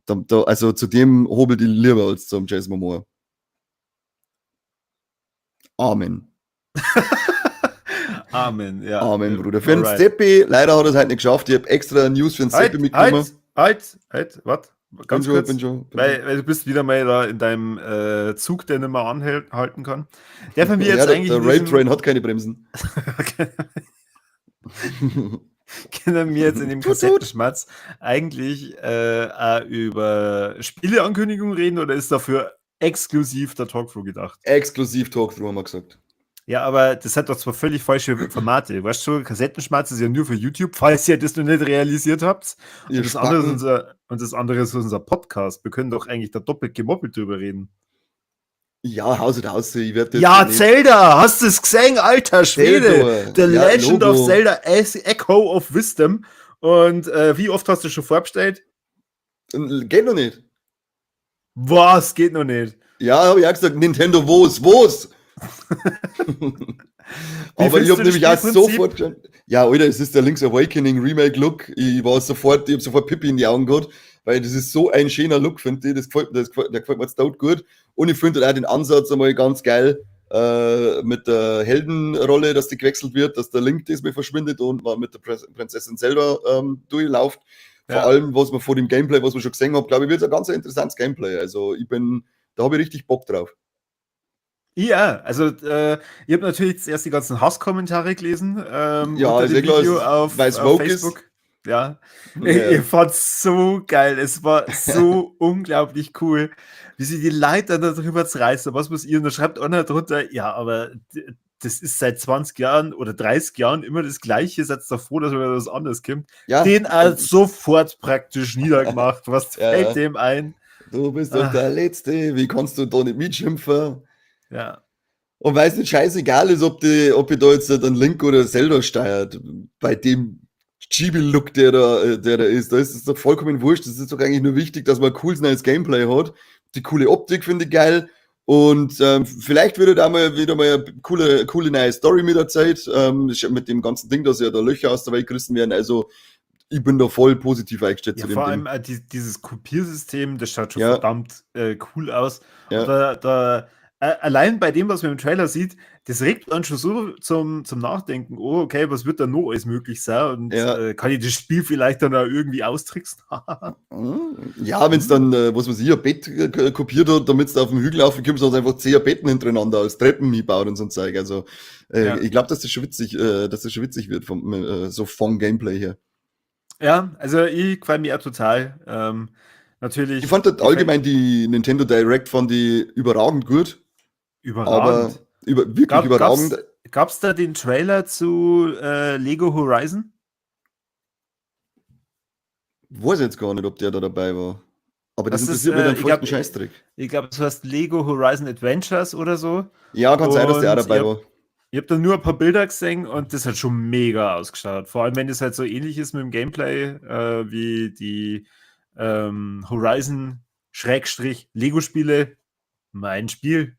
da, also zu dem hobelt ich lieber als zum Jason Momoa. Amen. Amen, ja. Amen, Bruder. Für den Steppi, leider hat er es halt nicht geschafft. Ich habe extra News für den Steppi mitgenommen. Halt, warte. Ganz bin kurz, schon, bin weil du bist wieder mal da in deinem Zug, der nicht mehr anhalten kann. Der von mir jetzt der, eigentlich. Der Rape Train hat keine Bremsen. Können wir jetzt in dem Kassettenschmatz eigentlich auch über Spieleankündigungen reden oder ist dafür exklusiv der Talkthrough gedacht? Exklusiv Talkthrough haben wir gesagt. Ja, aber das hat doch zwar völlig falsche Formate. Weißt du, Kassettenschmatz ist ja nur für YouTube, falls ihr das noch nicht realisiert habt. Und das andere ist unser Podcast. Wir können doch eigentlich da doppelt gemoppelt drüber reden. Ja, Haus und Haus. Ich werd das ja, Zelda! Hast du es gesehen, alter Schwede? The Legend of Zelda Echo of Wisdom. Und wie oft hast du schon vorbestellt? Geht noch nicht. Was? Geht noch nicht? Ja, habe ich auch gesagt, Nintendo, wo's? Wo's? Aber ich habe nämlich auch sofort schon. Ja, Alter, es ist der Link's Awakening Remake Look. Ich habe sofort Pippi in die Augen gehabt, weil das ist so ein schöner Look, finde ich. Der gefällt mir jetzt tot gut. Und ich finde auch den Ansatz einmal ganz geil mit der Heldenrolle, dass die gewechselt wird, dass der Link diesmal verschwindet und man mit der Prinzessin Zelda durchläuft. Vor allem, was man vor dem Gameplay, was man schon gesehen hat, glaube ich, wird es ein ganz interessantes Gameplay. Also da habe ich richtig Bock drauf. Ja, also ich habe natürlich zuerst die ganzen Hasskommentare gelesen. Ja, unter dem Video auf Facebook. Ist. Ja, yeah. Ich fand's so geil. Es war so unglaublich cool, wie sie die Leute dann darüber zerreißen. Was muss ihr? Und da schreibt einer drunter, ja, aber das ist seit 20 Jahren oder 30 Jahren immer das Gleiche. Seid doch froh, dass mir was anderes kommt. Ja. Den hat sofort praktisch niedergemacht. Was fällt dem ein? Du bist doch der Letzte. Wie kannst du da nicht mitschimpfen? Ja. Und weil es nicht scheißegal ist, ob ich da jetzt einen Link oder Zelda steuert, bei dem Chibi-Look, der da ist, da ist es doch vollkommen wurscht. Es ist doch eigentlich nur wichtig, dass man ein cooles neues Gameplay hat. Die coole Optik finde ich geil. Und vielleicht wird da mal wieder mal eine coole neue Story mit der Zeit, mit dem ganzen Ding, dass ja da Löcher aus der Welt gerissen werden. Also ich bin da voll positiv eingestellt ja, zu dem vor Ding. Allem dieses Kopiersystem, das schaut schon verdammt cool aus. Ja. Und da allein bei dem, was man im Trailer sieht, das regt dann schon so zum Nachdenken, oh, okay, was wird da noch alles möglich sein? Und kann ich das Spiel vielleicht dann auch irgendwie austricksen? Ja, wenn es dann, was weiß ich, ein Bett kopiert hat, damit du auf dem Hügel aufkommst, hast du einfach 10 Betten hintereinander als Treppen gebaut und so ein Zeug. Also ich glaube, dass das schon witzig, wird vom, so vom Gameplay her. Ja, also ich gefällt mir auch total. Natürlich. Ich fand das allgemein die Nintendo Direct fand ich überragend gut. Überragend. Aber wirklich überragend. Gab es da den Trailer zu Lego Horizon? Weiß jetzt gar nicht, ob der da dabei war. Aber das interessiert mich dann voll den Scheißdreck. Ich glaube, es heißt Lego Horizon Adventures oder so. Ja, kann sein, dass der auch dabei war. Ich habe da nur ein paar Bilder gesehen und das hat schon mega ausgeschaut. Vor allem, wenn das halt so ähnlich ist mit dem Gameplay wie die Horizon-Lego-Spiele. Mein Spiel.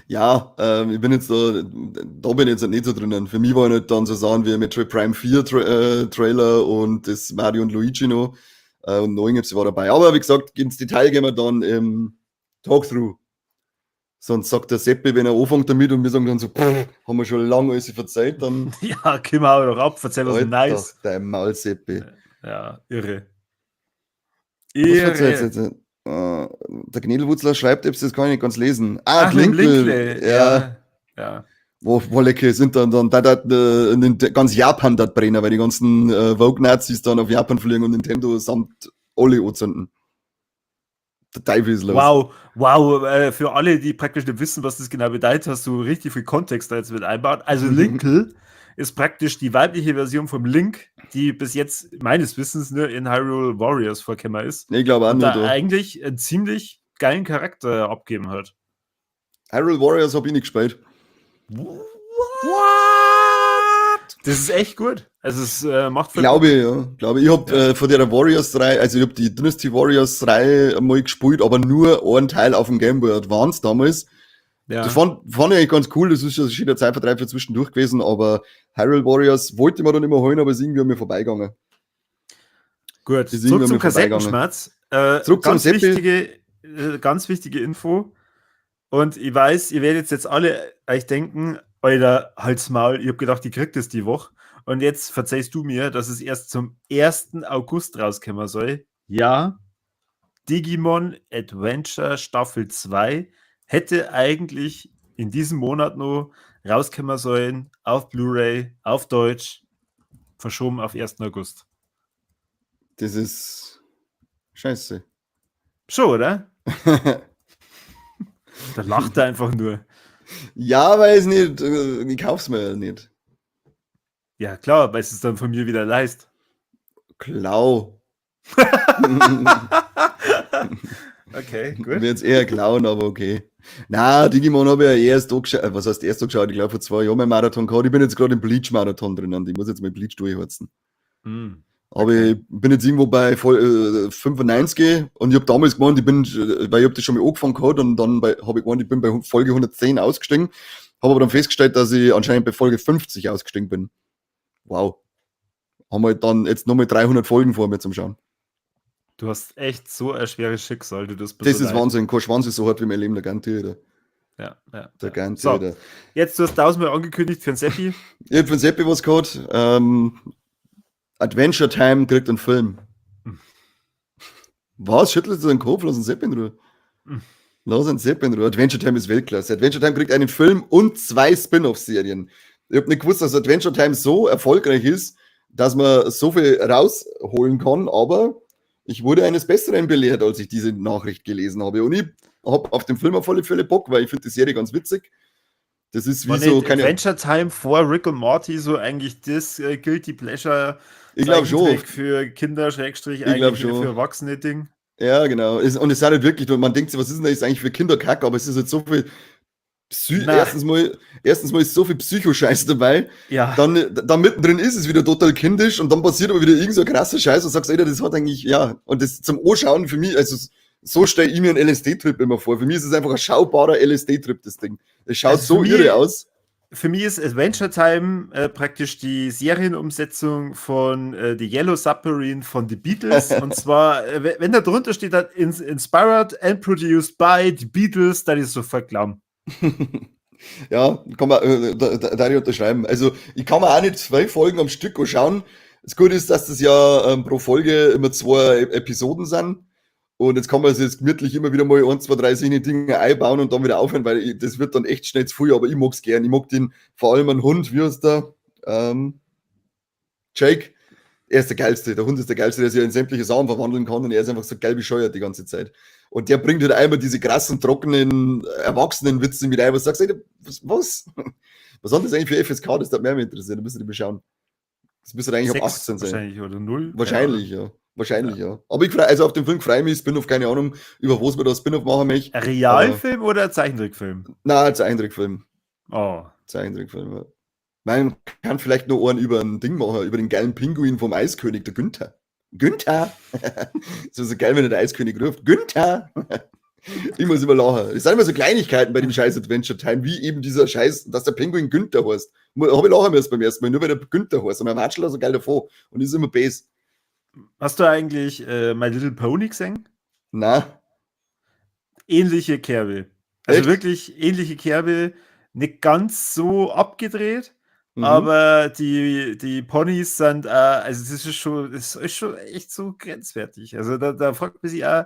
Ja, ich bin jetzt da bin ich jetzt nicht so drinnen. Für mich war nicht dann so Sachen wie Metroid Prime 4 Trailer und das Mario und Luigi noch und noch irgendwas war dabei. Aber wie gesagt, ins Detail gehen wir dann im Talkthrough. Sonst sagt der Seppi, wenn er anfängt damit und wir sagen dann so, pff, haben wir schon lange alles verzeiht, dann... Ja, komm mal doch ab, verzeih was nice. Dein Maul, Seppi. Ja, irre. Irre. Der Gnädelwurzler schreibt, das kann ich nicht ganz lesen. Ah, Ach, mit dem Linkle. Linkle. Ja. Ja. Ja. Wo Lecke sind dann da in den, ganz Japan dort brennen, weil die ganzen Woke-Nazis dann auf Japan fliegen und Nintendo samt alle anzünden. Der Teufel ist los. Wow, für alle, die praktisch nicht wissen, was das genau bedeutet, hast du richtig viel Kontext da jetzt mit einbaut. Also Linkle ist praktisch die weibliche Version vom Link, die bis jetzt meines Wissens nur in Hyrule Warriors vorgekommen ist. Ich glaube auch Und nur da da. eigentlich einen ziemlich geilen Charakter abgeben hat. Hyrule Warriors habe ich nicht gespielt. What? Das ist echt gut. Also es macht voll Glaube ich, ja. Glaube ich. Ich hab von der Warriors 3, also ich hab die Dynasty Warriors 3 mal gespielt, aber nur einen Teil auf dem Game Boy Advance damals. Ja. Das fand ich eigentlich ganz cool, das ist ja schon der Zeitvertreib für zwischendurch gewesen, aber Hyrule Warriors wollte ich mir dann immer holen, aber ist irgendwie an mir vorbeigegangen. Gut, Die sind zurück wir zum mir vorbeigegangen. Kassettenschmerz. Zurück zum ganz Seppi. wichtige, ganz wichtige Info. Und ich weiß, ihr werdet jetzt alle euch denken, Alter, halt's Maul, ich hab gedacht, die kriegt es die Woche. Und jetzt verzeihst du mir, dass es erst zum 1. August rauskommen soll. Ja, Digimon Adventure Staffel 2 hätte eigentlich in diesem Monat noch rauskommen sollen, auf Blu-ray, auf Deutsch, verschoben auf 1. August. Das ist scheiße. Schon, oder? Da lacht er einfach nur. Ja, weiß nicht, ich kauf's mir ja nicht. Ja, klar, weil es dann von mir wieder leist. Klau. Okay, gut. Würde jetzt eher klauen, aber okay. Na, Digimon habe ich ja erst angeschaut, was heißt erst angeschaut? Ich glaube vor 2 Jahren mein Marathon gehabt. Ich bin jetzt gerade im Bleach-Marathon drin und ich muss jetzt mein Bleach durchhalten. Aber ich bin jetzt irgendwo bei voll, 95 und ich habe damals gemeint, ich bin, weil ich hab das schon mal angefangen gehabt und dann habe ich gemeint, ich bin bei Folge 110 ausgestiegen, habe aber dann festgestellt, dass ich anscheinend bei Folge 50 ausgestiegen bin. Wow. Haben wir dann jetzt nochmal 300 Folgen vor mir zum Schauen. Du hast echt so ein schweres Schicksal, du das Das ist Wahnsinn. Kein Schwanz ist so hart wie mein Leben, der garantiert. Ja. Der garantiert. So, jetzt, du hast tausendmal angekündigt für den Seppi. Ich hab für den Seppi was gehabt. Adventure Time kriegt einen Film. Was? Schüttelst du den Kopf? Lass den Seppi in Ruhe. Lass den Seppi in Ruhe. Adventure Time ist Weltklasse. Adventure Time kriegt einen Film und 2 Spin-off-Serien. Ich hab nicht gewusst, dass Adventure Time so erfolgreich ist, dass man so viel rausholen kann, aber ich wurde eines Besseren belehrt, als ich diese Nachricht gelesen habe. Und ich hab auf den Film auf alle Fälle Bock, weil ich find die Serie ganz witzig. Das ist wie War so nicht keine Adventure Time vor Rick und Morty so eigentlich das Guilty Pleasure Ich glaub schon. Zeichentrick für Kinder, Schrägstrich, Ich glaub eigentlich schon. für Erwachsene Ding. Ja, genau. Und es ist halt wirklich, man denkt sich, was ist denn das eigentlich für Kinderkack, aber es ist halt so viel Na. erstens mal ist so viel Psychoscheiß dabei. Ja. Dann mittendrin ist es wieder total kindisch und dann passiert aber wieder irgend so ein krasser Scheiß und sagst, Alter, das hat eigentlich, ja, und das zum Anschauen für mich, also so stelle ich mir einen LSD-Trip immer vor. Für mich ist es einfach ein schaubarer LSD-Trip, das Ding. Es schaut Also so für irre mich aus. Für mich ist Adventure Time praktisch die Serienumsetzung von The Yellow Submarine von The Beatles. Und zwar, wenn da drunter steht, dann inspired and produced by The Beatles, dann ist es sofort klar. Ja, kann man da ich unterschreiben. Also, ich kann mir auch nicht 2 Folgen am Stück anschauen. Das Gute ist, dass das ja pro Folge immer 2 Episoden sind. Und jetzt kann man sich jetzt gemütlich immer wieder mal 1, 2, 3 solche Dinge einbauen und dann wieder aufhören, weil das wird dann echt schnell zu viel, aber ich mag's gern. Ich mag den, vor allem einen Hund, wie heißt der? Jake. Er ist der Geilste. Der Hund ist der Geilste, der sich in sämtliche Sachen verwandeln kann und er ist einfach so geil bescheuert die ganze Zeit. Und der bringt halt einmal diese krassen, trockenen, erwachsenen Witze mit ein, wo du sagst, ey, was? Was hat das eigentlich für FSK? Das würde mich mehr interessieren, da müsst ihr mal schauen. Das müsste eigentlich ab 6 18 sein. Wahrscheinlich, oder 0. Wahrscheinlich, ja. Wahrscheinlich, ja. Aber ich freu, also auf den Film freue ich mich, Spin-off, keine Ahnung, über was wir da Spin-off machen möchten. Ein Realfilm oder ein Zeichentrickfilm? Nein, Zeichentrickfilm. Oh. Zeichentrickfilm, ja. Man kann vielleicht noch einen über ein Ding machen, über den geilen Pinguin vom Eiskönig, der Günther. Günther! Das ist so geil, wenn der Eiskönig ruft. Günther! Ich muss immer lachen. Es sind immer so Kleinigkeiten bei dem scheiß Adventure Time, wie eben dieser Scheiß, dass der Pinguin Günther heißt. Hab ich lachen müssen beim ersten Mal, nur weil der Günther heißt. Und man watschelt da so geil davor und ist immer base. Hast du eigentlich My Little Pony gesehen? Na. Ähnliche Kerbe. Also Echt? wirklich ähnliche Kerbe, nicht ganz so abgedreht, aber die Ponys sind, also das ist schon, das ist schon echt so grenzwertig. Also da fragt man sich auch,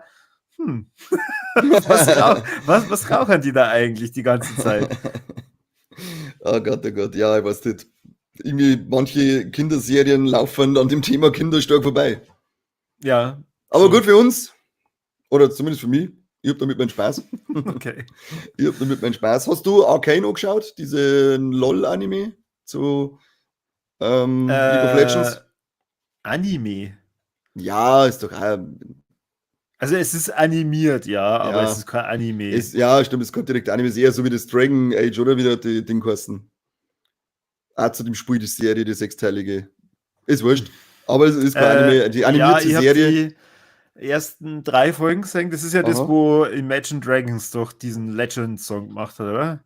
Was rauchern die da eigentlich die ganze Zeit? Oh Gott, ja, ich weiß nicht. Irgendwie manche Kinderserien laufen an dem Thema Kinder stark vorbei. Ja. Aber gut für uns. Oder zumindest für mich. Ich hab damit meinen Spaß. Okay. Ich hab damit meinen Spaß. Hast du Arcane angeschaut? Diesen LOL-Anime zu League of Legends? Anime? Ja, ist doch auch. Also es ist animiert, ja, aber Ja. es ist kein Anime. Ist, ja, stimmt, es kommt direkt Anime, ist eher so wie das Dragon Age, oder? Wie die Ding kosten. Auch zu dem Spiel, die Serie, die sechsteilige. Ist wurscht. Aber es ist kein Anime, die animierte ja, ich hab Serie. Die ersten 3 Folgen gesehen. Das ist ja das, Aha. wo Imagine Dragons doch diesen Legend-Song gemacht hat, oder?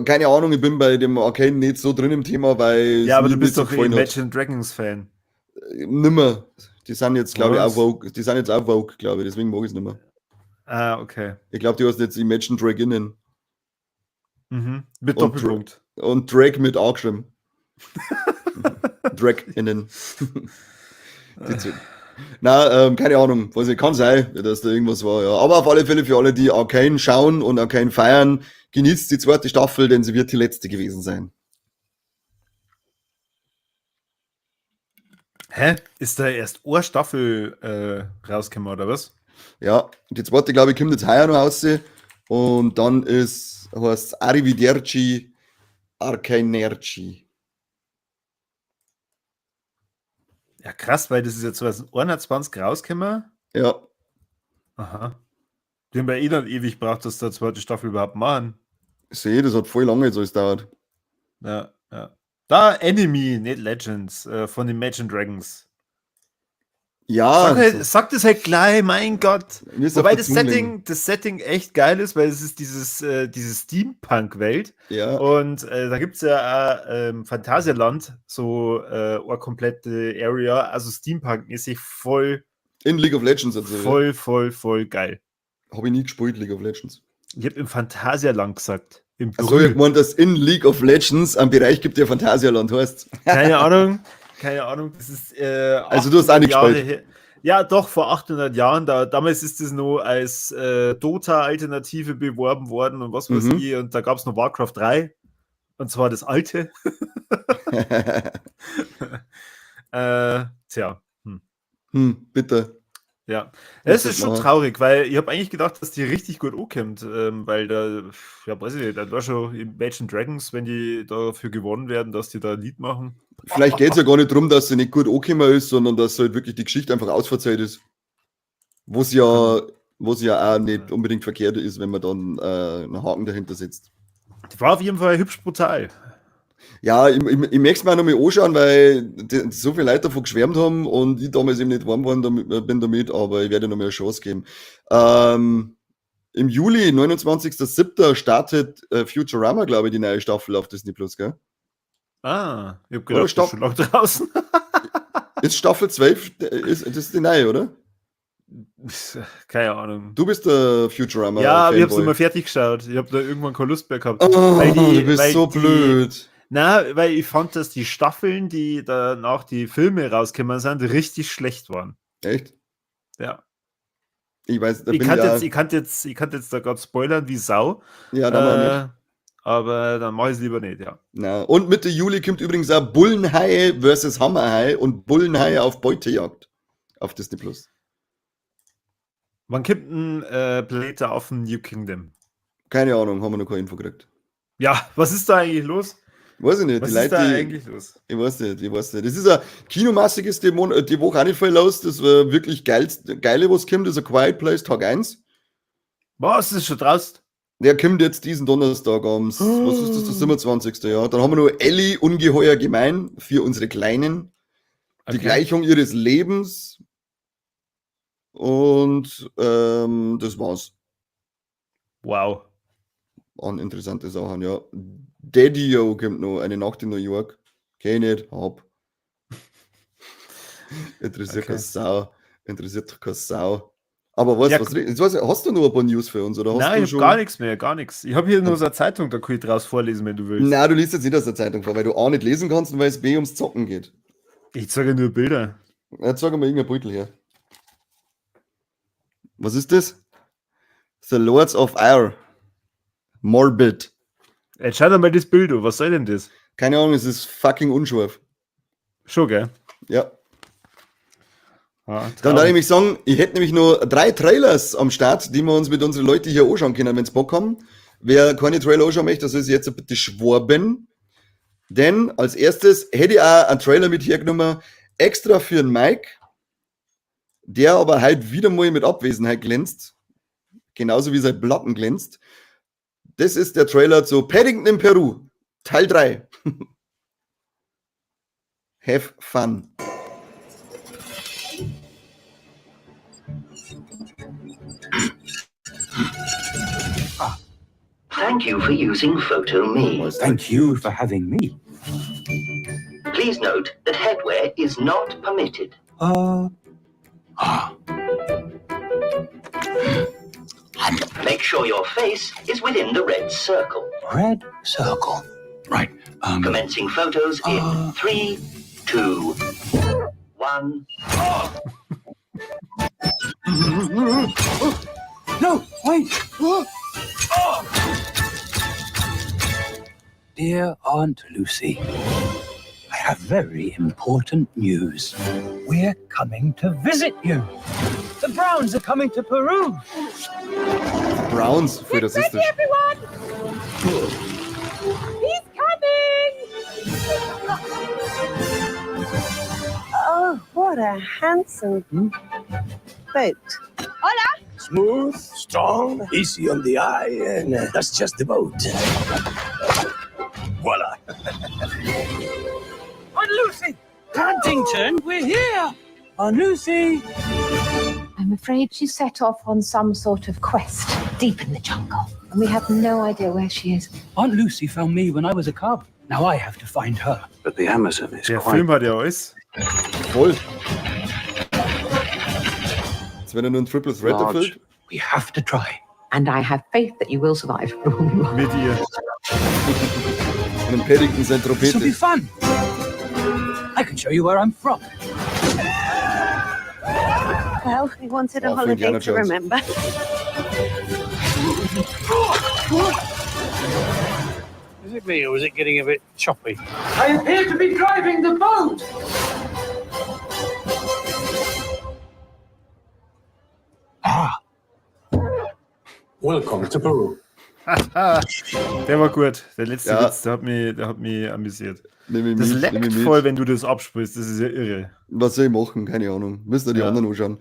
Keine Ahnung, ich bin bei dem Arcane nicht so drin im Thema, weil Ja, es aber mir du bist nicht so doch gefallen hat. Imagine Dragons-Fan. Nimmer. Die sind jetzt, glaube ich, auch Was? Vogue. Die sind jetzt auch Vogue, glaube ich, deswegen mag ich es nimmer. Ah, okay. Ich glaube, die heißen jetzt Imagine Draginnen. Mit Und Doppelpunkt. Und Drag mit A geschrieben. Draginnen. Die zwei. Na, keine Ahnung. Weiß nicht, kann sein, dass da irgendwas war, ja. Aber auf alle Fälle für alle, die Arcane schauen und Arcane feiern, genießt die zweite Staffel, denn sie wird die letzte gewesen sein. Hä? Ist da erst eine Staffel rausgekommen, oder was? Ja, die zweite, glaube ich, kommt jetzt heuer noch raus. Und dann heißt Arrivederci Arcanerci. Ja, krass, weil das ist ja 2021 rausgekommen. Ja. Aha. Die haben ja eh dann ewig gebraucht, dass da zweite Staffel überhaupt machen. Ich sehe, das hat voll lange jetzt alles dauert. Ja, ja. Da Enemy, nicht Legends, von Imagine Dragons. Ja, Sag das halt gleich, mein Gott. Mir ist auf Wobei der Zunge liegen. Das Setting echt geil ist, weil es ist diese Steampunk-Welt. Ja. Und da gibt's ja auch Phantasialand, so eine komplette Area, also Steampunk-mäßig voll. In League of Legends also, ja. Voll, voll, voll geil. Hab ich nie gespielt, League of Legends. Ich hab im Phantasialand gesagt. Im Achso, ich Brühl. hab gemeint, dass in League of Legends einen Bereich gibt, der Phantasialand heißt. Keine Ahnung. Keine Ahnung, das ist Also du hast auch nicht 800 Jahre gespielt. her. Ja, doch, vor 800 Jahren. Damals ist das noch als Dota-Alternative beworben worden und was weiß ich. Und da gab's noch Warcraft 3. Und zwar das alte. Tja. Bitte. Ja. Muss Es ist das schon machen. traurig, weil ich hab eigentlich gedacht, dass die richtig gut ankommt, weil da, ja, weiß ich nicht, da war schon Imagine Dragons, wenn die dafür gewonnen werden, dass die da ein Lied machen. Vielleicht geht's ja gar nicht darum, dass sie nicht gut angekommen ist, sondern dass halt wirklich die Geschichte einfach ausverzeiht ist. Was ja auch nicht unbedingt verkehrt ist, wenn man dann einen Haken dahinter setzt. Die war auf jeden Fall hübsch brutal. Ja, ich möchte es mir auch nochmal anschauen, weil so viele Leute davon geschwärmt haben und ich damals eben nicht warm geworden bin damit, aber ich werde nochmal eine Chance geben. Im Juli, 29.07., startet Futurama, glaube ich, die neue Staffel auf Disney Plus, gell? Ah, ich hab Oder gedacht, das ist Stopp. schon lange draußen. Ist Staffel 12, das ist die neue, oder? Keine Ahnung. Du bist der Futurama. Ja, aber ich hab's Fanboy. nicht mehr fertig geschaut. Ich hab da irgendwann keine Lust mehr gehabt. Oh, Weil die, du bist weil so die, blöd. Na, weil ich fand, dass die Staffeln, die danach die Filme rausgekommen sind, richtig schlecht waren. Echt? Ja. Ich weiß, da Ich bin kann ich jetzt, auch ich kann jetzt, ich kann jetzt da grad spoilern wie Sau. Ja, dann mach ich nicht. Aber dann mach ich's lieber nicht, ja. Na, und Mitte Juli kommt übrigens auch Bullenhaie versus Hammerhai und Bullenhaie auf Beutejagd auf Disney Plus. Wann kommt denn Planet der Affen New Kingdom? Keine Ahnung, haben wir noch keine Info gekriegt. Ja, was ist da eigentlich los? Weiß ich nicht, Was die ist Leute, da die eigentlich los? Ich weiß nicht, ich weiß nicht. Das ist ein kinomäßig ist die Woche auch nicht viel los. Das war wirklich geil, geile, was kommt. Das ist A Quiet Place Tag 1. Was ist schon draußen? Der kommt jetzt diesen Donnerstag am, was ist das, der 27. Ja. Dann haben wir noch Ellie, ungeheuer gemein, für unsere Kleinen. Die Gleichung ihres Lebens. Und das war's. Wow. An interessante Sachen, ja. Daddy-O kommt noch, eine Nacht in New York. Kenn ich nicht, hab. Interessiert keine Sau. Interessiert doch keine Sau. Aber was, Ja, was, jetzt weiß ich, hast du noch ein paar News für uns? Oder hast Nein, du ich hab schon gar nichts mehr, gar nichts. Ich hab hier nur so eine Zeitung, da kann ich draus vorlesen, wenn du willst. Nein, du liest jetzt nicht aus der Zeitung vor, weil du A nicht lesen kannst und weil es B ums Zocken geht. Ich zeige nur Bilder. Jetzt zeig mal irgendein Beutel her. Was ist das? The Lords of Ire. Morbid. Jetzt schau dir mal das Bild an. Was soll denn das? Keine Ahnung, es ist fucking unscharf. Schon, gell? Ja. Ja, Dann darf ich mich sagen, ich hätte nämlich nur 3 Trailers am Start, die wir uns mit unseren Leuten hier anschauen können, wenn's Bock haben. Wer keine Trailer anschauen möchte, das ist jetzt bitte schwaben. Denn als erstes hätte ich auch einen Trailer mit hergenommen, extra für den Mike, der aber heute wieder mal mit Abwesenheit glänzt. Genauso wie sein Platten glänzt. Das ist der Trailer zu Paddington in Peru, Teil 3. Have fun. Thank you for using PhotoMe. Thank you for having me. Please note that headwear is not permitted. Make sure your face is within the red circle. Red circle. Right. Commencing photos in 3, 2, 1. No, wait. Dear Aunt Lucy, I have very important news. We're coming to visit you. The Browns are coming to Peru. Browns, voll Get ready, rassistisch. everyone! He's coming! Oh, what a handsome boat. Hola! Smooth, strong, easy on the eye, and that's just the boat. Voila! Aunt Lucy! Paddington, we're here! Aunt Lucy! I'm afraid she set off on some sort of quest deep in the jungle, and we have no idea where she is. Aunt Lucy found me when I was a cub. Now I have to find her. But the Amazon is Der quite Film hat ja alles. Voll. Jetzt wird er nur ein Triple Threat large. erfüllt. We have to try. And I have faith that you will survive. Mit ihr. Und dem Paddington sein This will be Trompete. fun. I can show you where I'm from. Well, we wanted a Wow, for holiday Indiana to Jones. remember. Is it me or is it getting a bit choppy? I appear to be driving the boat. Welcome to Peru. Der war gut. Der letzte Ja. Witz, der hat mich amüsiert. Nimm ich Das mit, leckt nimm ich mit. voll, wenn du das abspielst. Das ist ja irre. Was soll ich machen? Keine Ahnung. Müssen ja die Ja. anderen anschauen.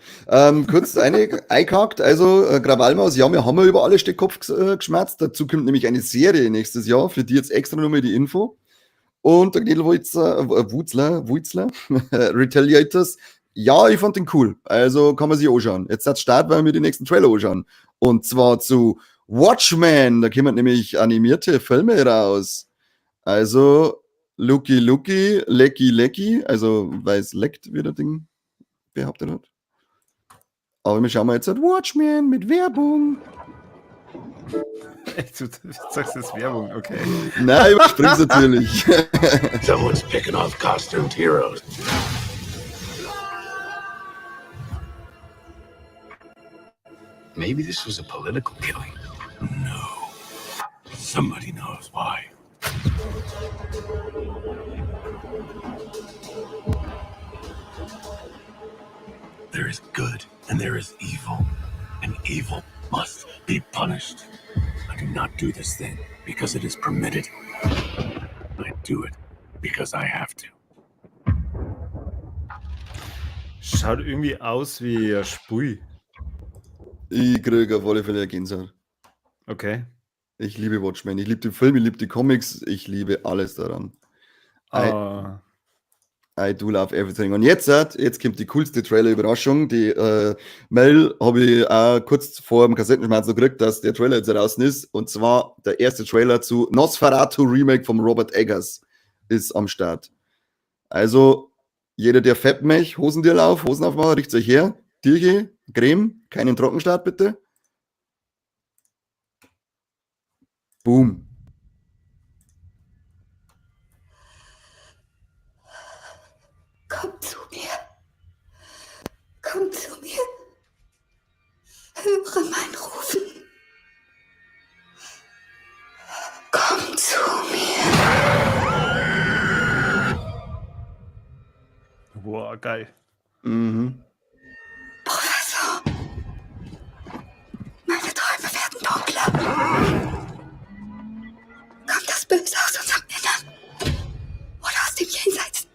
Kurz eine eingehakt. Also, Krawallmaus, ja, wir haben ja über alle Stickkopf geschmerzt. Dazu kommt nämlich eine Serie nächstes Jahr, für die jetzt extra nochmal die Info. Und der Gnädelwurzler, Wutzler, Wutzler, Retaliators. Ja, ich fand den cool. Also kann man sich anschauen. Jetzt hat Start, weil wir die nächsten Trailer anschauen. Und zwar zu Watchmen. Da kommen nämlich animierte Filme raus. Also Lucky Lucky, Lecky Lecky, also weil es leckt, wie der Ding behauptet hat. Aber wir schauen mal jetzt halt Watchmen mit Werbung. Echt, du sagst jetzt Werbung, okay. Nein, überspring's natürlich. Someone's picking off costumed heroes. Maybe this was a political killing. No. Somebody knows why. There is good and there is evil, and evil must be punished. I do not do this thing because it is permitted. I do it because I have to. Schaut irgendwie aus wie ein Spui. Ich kriege auf alle Fälle eine Gänsehaut. Okay. Ich liebe Watchmen, ich liebe den Film, ich liebe die Comics, ich liebe alles daran. Ah, I do love everything. Und jetzt kommt die coolste Trailer-Überraschung. Die Mail habe ich auch kurz vor dem Kassettenschmerz noch gekriegt, dass der Trailer jetzt draußen ist. Und zwar der erste Trailer zu Nosferatu Remake von Robert Eggers ist am Start. Also, jeder, der fett möchte, Hosendirl auf, Hosen aufmachen, richtet euch her. Dirche, Creme, keinen Trockenstart bitte. Boom. Komm zu mir. Komm zu mir. Höre mein Rufen. Mhm. Professor, meine Träume werden dunkler. Kommt das Böse aus unserem Innern? Oder aus dem Jenseits?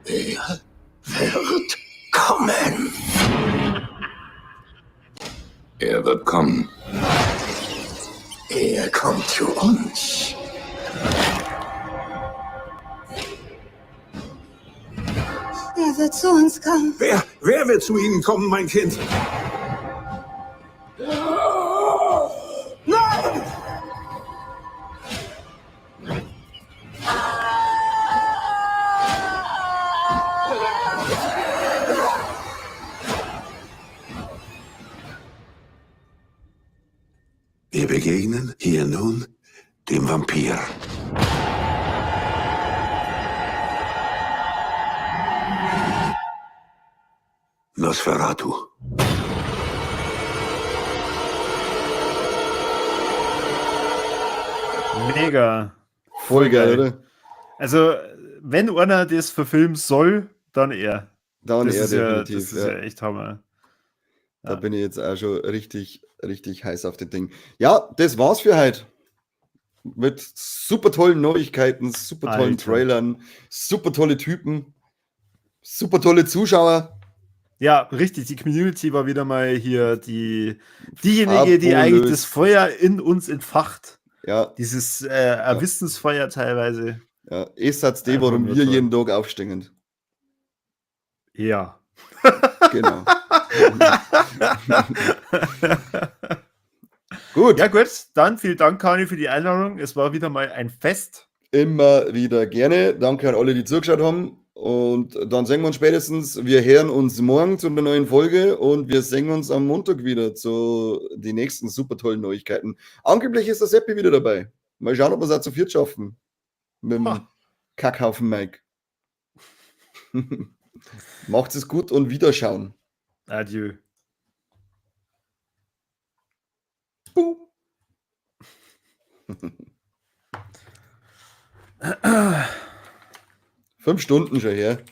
Er wird kommen. Er wird kommen. Er kommt zu uns. Er wird zu uns kommen. Wer wird zu Ihnen kommen, mein Kind? Nein! Wir begegnen hier nun dem Vampir. Nosferatu. Mega. Voll geil, oder? Also, wenn einer das verfilmen soll, dann er. Dann das er ist ja, definitiv, das ist ja. ja echt Hammer. Da bin ich jetzt auch schon richtig, richtig heiß auf das Ding. Ja, das war's für heute. Mit super tollen Neuigkeiten, super tollen Alter. Trailern, super tolle Typen, super tolle Zuschauer. Ja, richtig. Die Community war wieder mal hier diejenige, die Fabulös. eigentlich das Feuer in uns entfacht. Ja. Dieses Wissensfeuer teilweise. Ja, es hat's die, Einfach warum nur wir toll. jeden Tag aufstehen. Ja. Genau. Gut. Ja, gut. Dann vielen Dank, Kani, für die Einladung. Es war wieder mal ein Fest. Immer wieder gerne. Danke an alle, die zugeschaut haben. Und dann sehen wir uns spätestens. Wir hören uns morgen zu einer neuen Folge und wir sehen uns am Montag wieder zu den nächsten super tollen Neuigkeiten. Angeblich ist der Seppi wieder dabei. Mal schauen, ob wir es auch zu viert schaffen. Mit dem Kackhaufen Mike. Macht's es gut und wiederschauen. Adieu. Boom. 5 Stunden schon her.